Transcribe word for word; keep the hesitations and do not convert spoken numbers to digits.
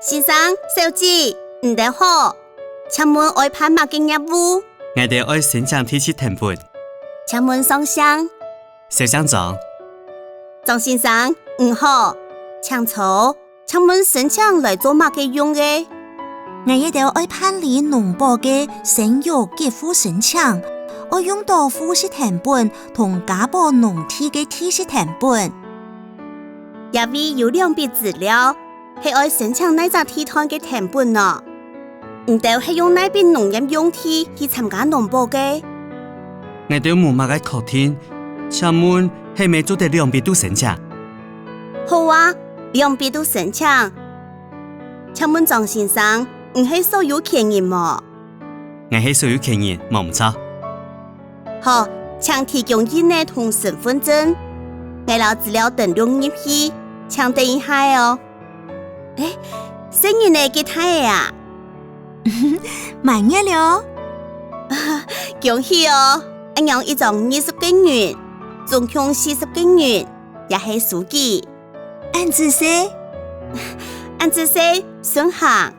先生、小姐，你兜好，請問愛辦麼个業務？𠊎兜愛申請地籍謄本。請問上姓？小姓張。張先生，你好，請坐。請問申請來做麼个用个？𠊎兜愛辦理農保个生育給付申請，愛用到戶籍謄本同加保農地个地籍謄本。這位有兩筆資料， 係愛申請哪隻地段个謄本呢？你兜係用哪筆農業用地去參加農保个？𠊎兜無麼个確定，請問係毋係做得兩筆都申請？好啊，兩筆都申請。請問張先生，你係所有權人無？𠊎係所有權人，無毋著。 好，請提供印仔同身分證。𠊎摎資料登錄入去，請等一下仔哦。欸，細人仔幾大仔啊？滿月了哦。恭喜哦！恁樣一張二十個銀，總共四十個銀，也係收據。恁仔細？恁仔細，順行。